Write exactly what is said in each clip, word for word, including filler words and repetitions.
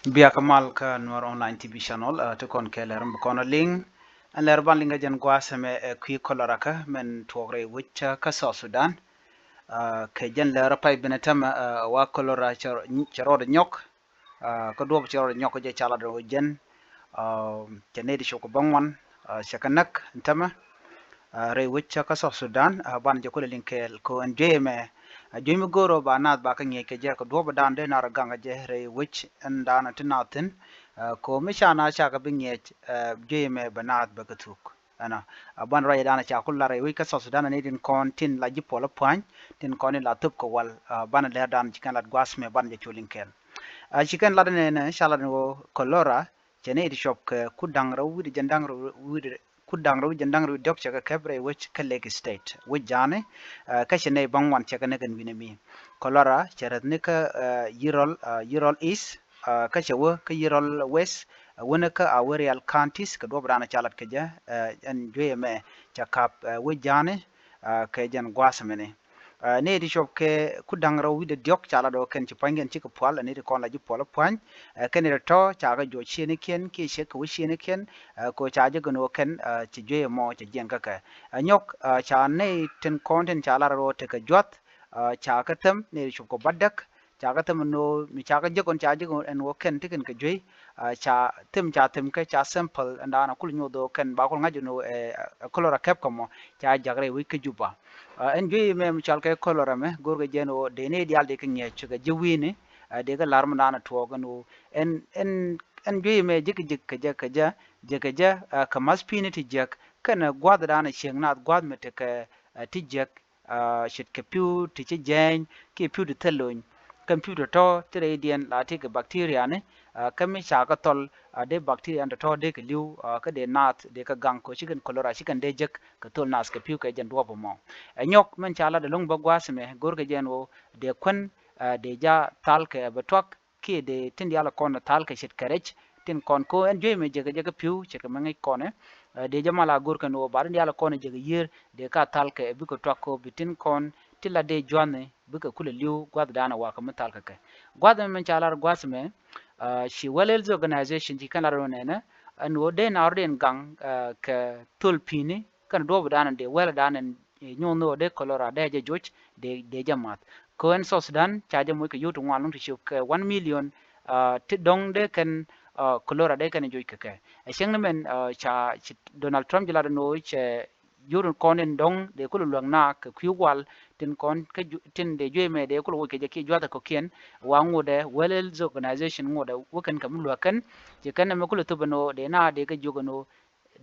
Bia kä mal kä Nuer Online T V Channel, ah, ti kɔn kɛ lɛr mi bi kɔn a liŋ. Ɛn lɛr ban liŋ kä jɛn gua̱a̱th ɛmɛ, eh, kui̱ kɔlɔra kä mɛn tuɔɔk rɛy wec, ah, kä South Sudan. Ah, kɛ jɛn lɛr pay binɛ tämɛ, ah, wa kɔlɔra cɛ rɔ-, cɛ rɔɔdɛ nyɔk. Ah, kä duɔp cɛ rɔɔdɛ nyɔk kä jɛ ca lat rɔ jɛn. Ah, cɛ nɛy ti cop kɛ bäŋuan, ah, cɛ kɛ näk ɛn tämɛ. Ah, rɛy wec kä South Sudan, ah, banɛ jɛ kulɛ liŋ kɛɛl kɛ ɛn juey ɛmɛ. Ah, juey mi go̱o̱r ɔ ba naath ba kä ŋi̱eec kɛ jɛ kɛ duɔ̱ɔ̱p dan dee nar gaŋ kɛ jɛ rɛy wec ɛn dan ti naath thi̱n. Ah, kɛ mi ca naath ca kɛ bi ŋi̱eec, ah, juey ɛmɛ bɛ naath bɛ kɛ thuk. Ɛnɔ, ah, banɛ ruac dan ca kulɛ lar rɛy wec kä South Sudan ni tin kɔn tin la ji̱ puɔl a pua̱ny, tin kɔn tin la thop kɛ wal, ah, banɛ lɛr dan ci kɛn lat gua̱a̱th ɛmɛ banɛ jɛ cu liŋ kɛɛl. Ah, ci kɛn lat nɛnɛ ca lat ni ɣöö cholera, cɛ nɛy ti cop kɛ kut da̱ŋ rɛw wi̱cdɛ jiɛn da̱ŋ rɛw wi̱cdɛ, kut da̱ŋ rɛw wi̱cdɛ jiɛn da̱ŋ rɛw diɔ̱k cɛ kɛ kɛp rɛy wec kä Lakes State, wec ja̱a̱ni, ah, kä cɛ nɛy bäŋuan cɛ kɛ näk ɛn wi̱nɛ mi. Cholera cɛ räth ni kä, ah, Yirol, ah, Yirol East, ah, kä cɛ wä kä Yirol West, ah, wänä kä Awerial counties kɛ duɔ̱ɔ̱p dan ca lat kɛ jɛ, ah, ɛn juey ɛmɛ cɛ ka̱p, ah, wec ja̱a̱ni, ah, kɛ jɛn gua̱a̱th ɛmɛni. Ah, nɛy ti cop kɛ kut da̱ŋ rɛw wi̱cdɛ diɔ̱k ca lat ɣöö kɛn ci pua̱nykiɛn cikɛ pual, ah, nɛy ti kɔn la ji̱ puɔl a pua̱ny, ah, kɛn nɛy ti tɔ̱ ca kɛ juɔc ciënikiɛn kiɛ ciek kɛ wä ciënikiɛn, ah, kɛ ɣöö ca jɛ gän ɣöö kɛn, ah, ci juey ɛmɔ cɛ jiɛn kä kɛ. Ah, nyɔk, ah, ca nɛy tin kɔn tin ca lar ɣöö tekɛ jua̱th, ah, ca kɛ them nɛy ti cop kɛ batdäk, ca kɛ them ɛn ɣöö mi ca kɛ jek ɣän ca jek ɛn ɣöö kɛn ti kɛn kɛ juey, ah, ca them ca them kɛ ca sample ɛn daanɔ kul nyoth ɣöö kɛn ba kul ŋa̱c ɛn ɣöö, eh, cholera kɛp kɛ mɔ ca jak rɛy wec kä Juba. Ah, ɛn juey ɛmɛ mi cɔal kɛ cholera ɛmɛ go̱o̱r kɛ jɛ ɛn ɣöö dee nɛy diaal dee kɛ ŋi̱eec kɛ jɛ wi̱i̱ni, ah, dee kɛ lar mi daanɔ tuɔɔk ɛn ɣöö ɛn, ɛn, ɛn juey ɛmɛ ji̱ kɛ ji̱ kɛ jɛ kɛ jɛ, ji̱ kɛ jɛ, ah, kɛ math pi̱i̱ni ti jiäk kɛnɛ gua̱a̱th daanɔ cieŋ naath gua̱a̱th mi tekɛ, ah, ti jiäk, ah, ce̱tkɛ pi̱w ti ci jɛɛny kiɛ pi̱w ti thil lony. Kɛn pi̱w tɔ̱tɔ̱ ti rɛydiɛn la ti kɛ bacteria ni, ah, kä mi ca kɛ thɔl, ah, dee bacteria ni tɔ̱tɔ̱ dee kɛ li̱w, ah, kä dee naath dee kɛ gaŋ kɛ ɣöö ci kɛn cholera ci kɛn dee jek kɛ thol naath kɛ pi̱w kɛ jɛn duɔ̱ɔ̱p ɛmɔ. Ɛ nyɔk mɛn ca lat ɛlɔ̱ŋ bä gua̱a̱th ɛmɛ go̱o̱r kɛ jɛ ɛn ɣöö dee kuän, ah, dee ja̱ thal kɛ bɛ tuak kiɛ dee tin diaal kɔn thal kɛ ce̱tkɛ rɛc tin kɔn kɛ ɣöö ɛn juey ɛmɛ jek kɛ jɛ kä pi̱w ce̱tkɛ mi ŋäc kɔn ɛ, ah, dee jɛ mal a go̱o̱r kɛ ɛn ɣöö ba tin diaal kɔn jek kɛ yiër dee ka thal kɛ bikɛ tuak kɛ ɣöö bi tin kɔn ti la dee jua̱thni bikɛ kulɛ li̱w gua̱th daanɔ wakɛ mi thal kɛ kɛ. Gua̱th ɛmɛ mɛn ca lar gua̱th ɛmɛ, ah, ci World Health Organization ci kɛn lar ɛn ɣöö nɛnɛ ɛn ɣöö dee na rɔ̱diɛn gaŋ, ah, kɛ thol pi̱i̱ni kɛn duɔ̱ɔ̱p daanɔ dee wɛl daanɔ, eh, nyoth ni ɣöö dee cholera dee jɛ joc dee, dee jɛ math. Kɛ ɣöö ɛn South Sudan ca jɛ moc kɛ yio̱w ti ŋuan lɔ̱ŋ ti cop kɛ one million, ah, ti dɔ̱ŋ dee kɛn, ah, cholera dee kɛn joc kɛ kɛ. Ɛ cäŋ ni mɛn, ah, ca ci Donald Trump ji̱ lat ɛn ɣöö cɛ yio̱w ti kɔn in dɔ̱ŋ dee kulɛ luäk na kɛ kui̱ wal tin kɔn kä ju-, tin dee juey ɛmɛ dee kulɛ woc kɛ jɛ kiɛ jua̱th ɛ kɔ̱kiɛn. Wa ŋotdɛ World Health Organization ŋotdɛ wä kɛn kɛ mi luäk kɛn ci kɛn ɛmɛ kulɛ thop ɛn ɣöö dee na dee kɛ jiök ɛn ɣöö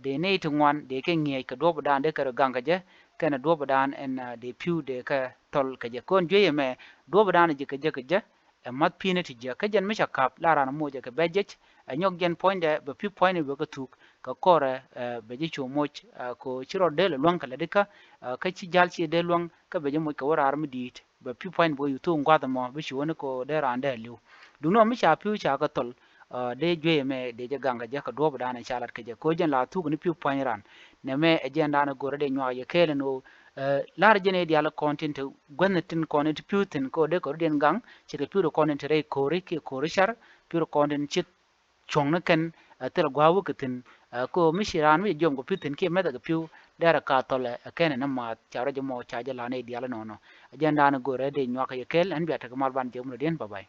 dee nɛy ti ŋuan dee kɛ ŋi̱eec kɛ duɔ̱ɔ̱p dan dee kɛ rɔ gaŋ kɛ jɛ kɛnɛ duɔ̱ɔ̱p dan ɛn, ah, dee pi̱w dee kɛ thɔl kɛ jɛ. Kɛ ɣöö ɛn juey ɛmɛ duɔ̱ɔ̱p dan ji̱ kɛ jɛ kɛ jɛ ɛ math pi̱i̱ni ti jiäk. Kä jɛn mi ca ka̱p la raan moc ɛ kɛ bɛ jec, ɛ nyɔk jɛn puɔ̱nydɛ bɛ pi̱w pua̱nyni bɛ kɛ thuk kɛ kɔrɛ, eh, bɛ ji̱ cu moc, eh, kɛ ɣöö ci rɔɔdɛ dee lɛ luäŋ kɛ lätdi kä, eh, kä ci ja̱l ci dee luäŋ kä bɛ ji̱ moc kɛ wä raar mi di̱i̱t bɛ pi̱w pua̱nyni bɛ wä yuth thuk gua̱th ɛmɔ bi ci wä ni kɛ ɣöö dee raan dee li̱w. Duundɛ ɔ mi ca pi̱w ca kɛ thɔl, ah, dee juey ɛmɛ dee jɛ gaŋ kɛ jɛ kɛ duɔ̱ɔ̱p dan ɛ ca lat kɛ jɛ kɛ ɣöö jɛn la thuk ni pi̱w pua̱ny raan. Nɛmɛ ɛ jɛn dan ɛ go̱rɛ dee nyuak yɛ kɛɛl ɛn ɣöö, eh, lar jɛn ɛ diaal kɔn tin te guänh tin kɔn in ti pi̱w thi̱n kɛ ɣöö dee kɛ rɔ̱diɛn gaŋ ce̱tkɛ pi̱w ti kɔn in te rɛy ko̱ri kiɛ ko̱ri car pi̱w ti kɔn tin ci cuɔ̱ŋ ni kɛn, eh, thil gua̱a̱ wä kɛ thi̱n, eh, kɛ ɣöö mi ci raan mi cɛ jiɔam kɛ pi̱w thi̱n kiɛ mɛthɛ kɛ pi̱w dee rɛ ka thɔlɛ, eh, kɛn ɛn ni maath ca rɔ jɛ mɔ ca jɛ la nɛy diaal ɛnɔnɔ. Ɛ jɛn dan ɛ go̱rɛ dee nyuak yɛ kɛɛl ɛn bia tekɛ mal ban jɛ mun diɛn. Bye bye.